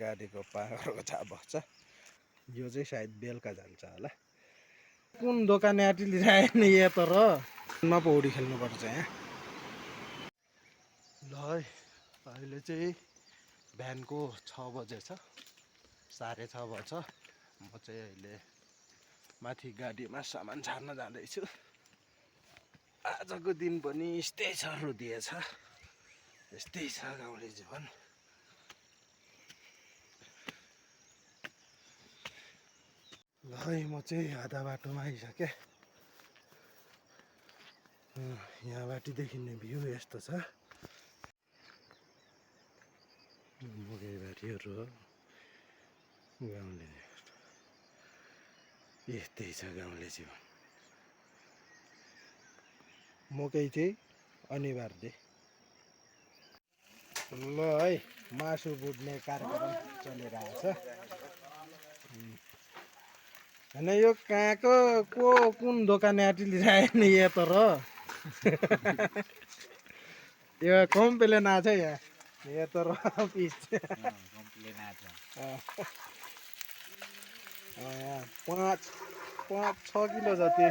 गाडीको पाँगरको छाप बस्छ। यो चाहिँ सायद बेलुका जान्छ होला। कुन दोकाने आँटी लिएर नि यहाँ तर पौडी खेल्नुपर्छ यहाँ। ल है अहिले चाहिँ बिहानको 6 बजेछ, 6:30 बज्छ। म चाहिँ अहिले माथि गाडीमा सामान छाड्न जाँदैछु। आजको दिन पनि यस्तै छ, रुदिएछ। यस्तै छ गाउँले जीवन। ल है म चाहिँ आधा बाटोमा आइसकेँ। यहाँबाट देखिने भ्यू यस्तो छ। मकैबारीहरू हो गाउँले। यस्तै छ गाउँले जीवन। मकै चाहिँ अनिवार्य। ल है मासु बुट्ने कार्यक्रम चलिरहेछ। होइन यो कहाँको कुन दोकाने आँटी लिएर नि यहाँ तर यो कम्प्लेन आएको छ यहाँ तर पिस 5-6 किलो जति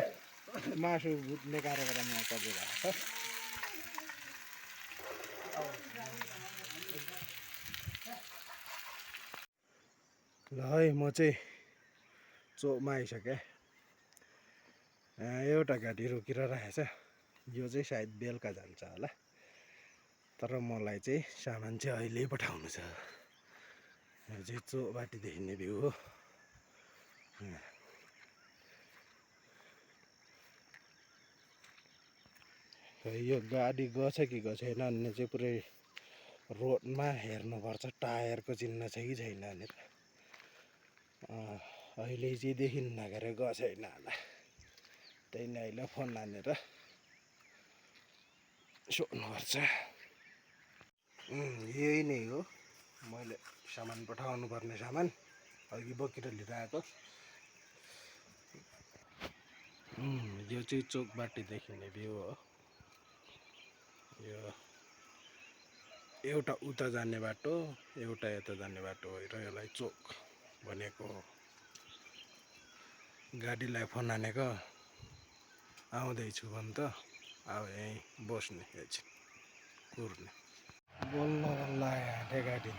मासु भुट्ने कार्यक्रम यहाँ चलिरहेको छ। ल है म चाहिँ चोकमा आइसकेँ। एउटा गाडी रोकेर राखेको छ। यो चाहिँ सायद बेलुका जान्छ होला। तर मलाई चाहिँ सामान चाहिँ अहिले पठाउनु छ। यो चाहिँ चोकबाट देखिने भ्यू हो। यो गाडी गछ कि छैन भन्ने चाहिँ पुरै रोडमा हेर्नुपर्छ, टायरको चिन्ह छ कि छैन भनेर। अहिले चाहिँ देखिन्न गएर गएको छैन होला। त्यही नै अहिले फोन हानेर सोध्नुपर्छ। यही नै हो मैले सामान पठाउनु पर्ने सामान अघि बोकेर लिएर आएको। यो चाहिँ चोकबाट देखिने भ्यू हो। यो एउटा उता जाने बाटो, एउटा यता जाने बाटो र यसलाई चोक भनेको हो। गाडीलाई फोन हानेको आउँदैछु भन् त, अब यहीँ बस्ने एकछिन कुर्ने। बोल्न लाग्यो गाडी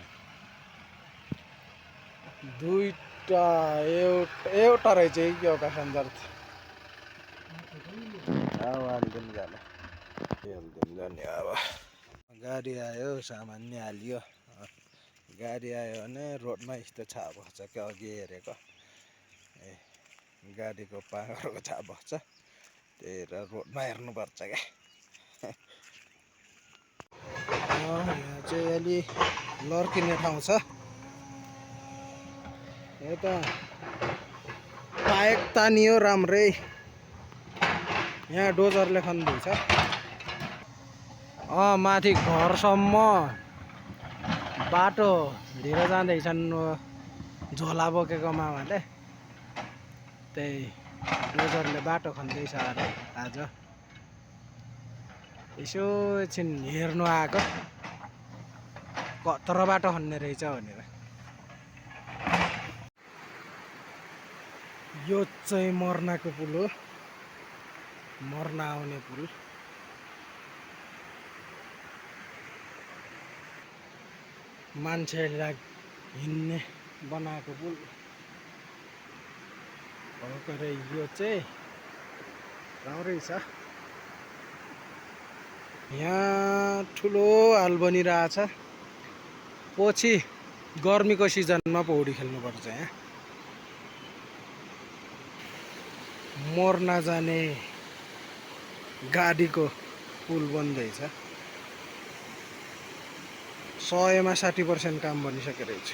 दुईटा एउटा रहेछ कि प्यासेन्जर अब हालिदिउँ जाने अब गाडी आयो, सामान नि हालियो। गाडी आयो भने रोडमा यस्तो छाप बस्छ क्या, अघि हेरेको गाडीको पाँगरको छाप बस्छ। त्यही भएर रोडमा हेर्नुपर्छ क्या। यहाँ चाहिँ अलि लड्किने ठाउँ छ। यता पाइप तानियो राम्रै, यहाँ डोजरले खन्दैछ। माथि घरसम्म बाटो लिएर जाँदैछन् झोला बोकेको मामाले। त्यही डोजरले बाटो खन्दैछ अरे आज। यसो एकछिन हेर्नु आएको कत्रो बाटो खन्ने रहेछ भनेर। यो चाहिँ मर्नाको पुल हो, मर्ना आउने पुल। मान्छेलाई हिँड्ने बनाएको पुल हो के यो चाहिँ राम्रै छ। यहाँ ठुलो हाल बनिरहेछ। पछि गर्मीको सिजनमा पौडी खेल्नुपर्छ यहाँ। मर्ना जाने गाडीको पुल बन्दैछ। 100मा 60% काम बनिसकेको रहेछ।